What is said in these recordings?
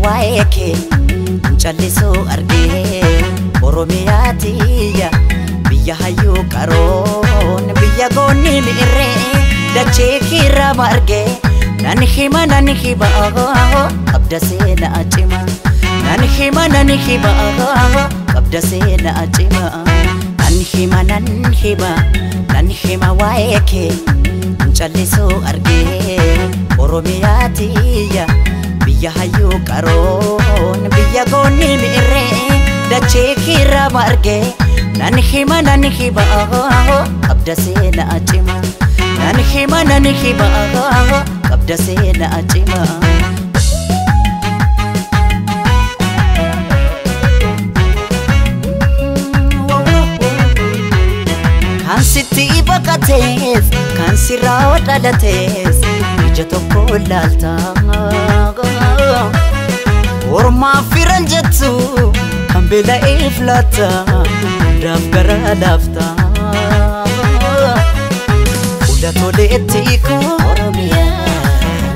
waa'ee kee callisuu argee Oromiyaa tiyya biyya hayyuu qaroon biyya goonni mi'irree dachee kiirama argee nan hima qabda seenaa cima nan hima qabda seenaa cima nan hima nan hima nan hima waa'ee kee callisuu argee Oromiyaa tiyya biyya hayyuu qaroon biyya goonni mi'irree dachee kiirama argee nan hima qabda seenaa cima nan hima qabda seenaa cima. Kan sitti baqatees kan sirraa dhalatees ija tokko laalta ormaa firan jettu kan beela'eef laata hundaaf gara laafta fuula toleetti koo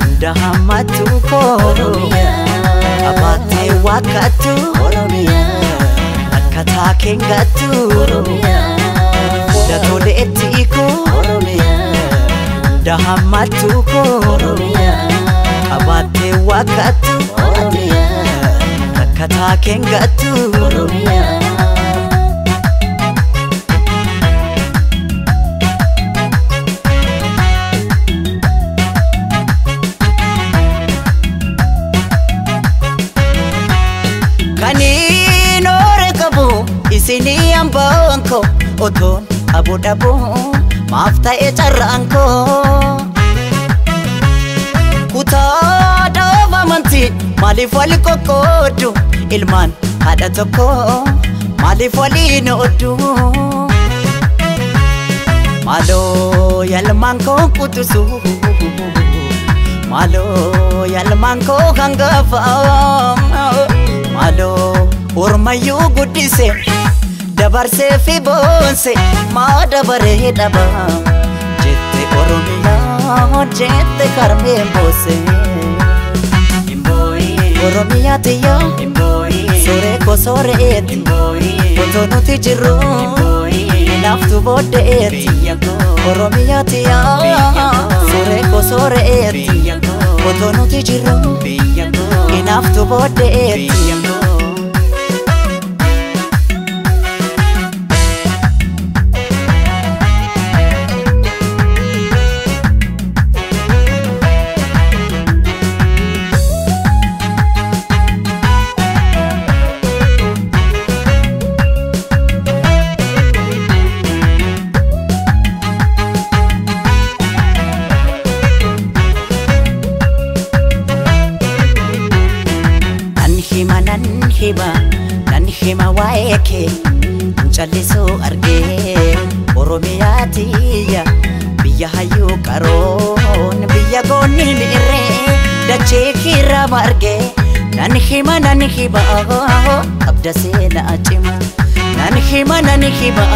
hunda hammatu koo qabaattee waakkattu akkataa keengattu fuula toleetti koo hunda hammatu koo qabaattee waakkattu akkataa keengattu. Kaniin oore qabu isinii hambaan koo otoon aboo dhabuu maaf ta'e carraan koo. Kutaa dhaaba amantii maaliif wal qoqqooddu ilmaan haadha tokko maaliif waliin ooddu. Maaloo yalmaan koo qutusu maaloo yalmaan koo hangafa maaloo ormayyuu guddise dabarsee fi boonse maa dabaree dhaba jette Oromiyaa jette karmeen boose. Oromiyaa tiyya sooree koo sooreetti otoo nuti jirru naaftu booddeetti. Oromiyaa tiyya sooree koo sooreetti otoo nuti jirru naaftu booddeetti. Nan hima waa'ee kee callisuu argee Oromiyaa tiyya biyya hayyuu qaroon biyya goonni mi'irree dachee kiirama argee nan hima qabda seenaa cima nan hima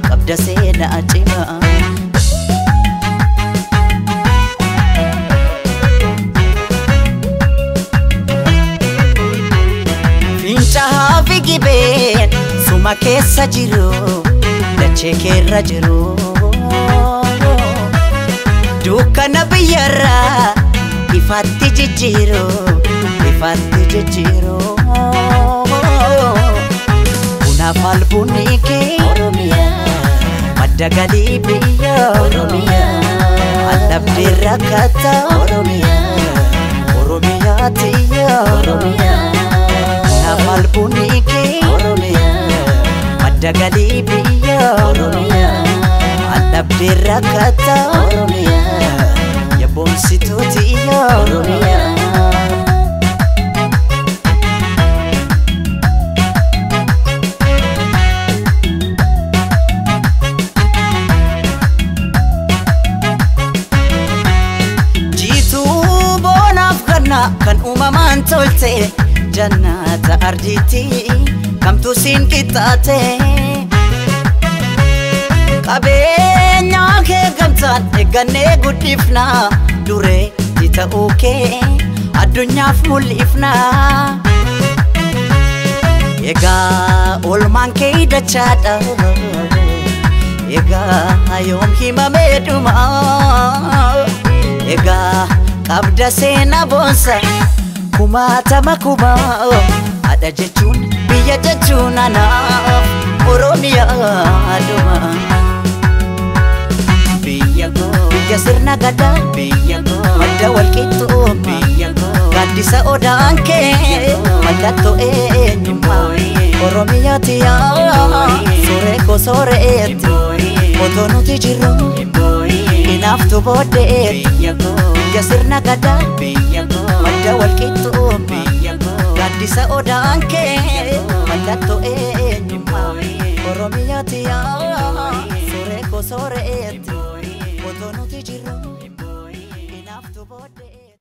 qabda seenaa cima. Fincaa'aa fi gibeen suma keessa jiru dachee keerra jiru dukkana biyyarraa ifaatti jijjiiru ifaatti jijjiiru bunaaf albuunni kee madda galii biyya allabdee rakkata Oromiyaa tiyya. Bunaaf albuunni kee madda galii biyya allabdee rakkata yaboonsituu tiyya. Jiituu boonaaf ganna kan uumamaan tolte jannata ardiitti kamtu siin qixxaate qabeenya kee gamtaan eeggannee guddifnaa duree ta'uu kee Addunyaaf mul'ifna. Egaa oolmaan kee dachaadha. Egaa yoom himamee dhuma. Egaa qabda seenaa boonsa kumaatama kuma. Haadha jechuun biyya jechuun anaaf Oromiyaa dhuma. Biyya koo, Biyya sirna gadaa, biyya koo, madda walqixxummaa, biyya koo, gaaddisa odaan kee mallattoo eenyummaa. Oromiyaati yaa suuree koo sooreetti, otoo nuti jirru hinaaftu booddeetti. Biyya koo, Biyya sirna gadaa, biyya koo, madda walqixxummaa, biyya koo, gaaddisa odaan kee mallattoo eenyummaa. Oromiyaati yaa suuree koo sooreetti, otoo nuti jirru.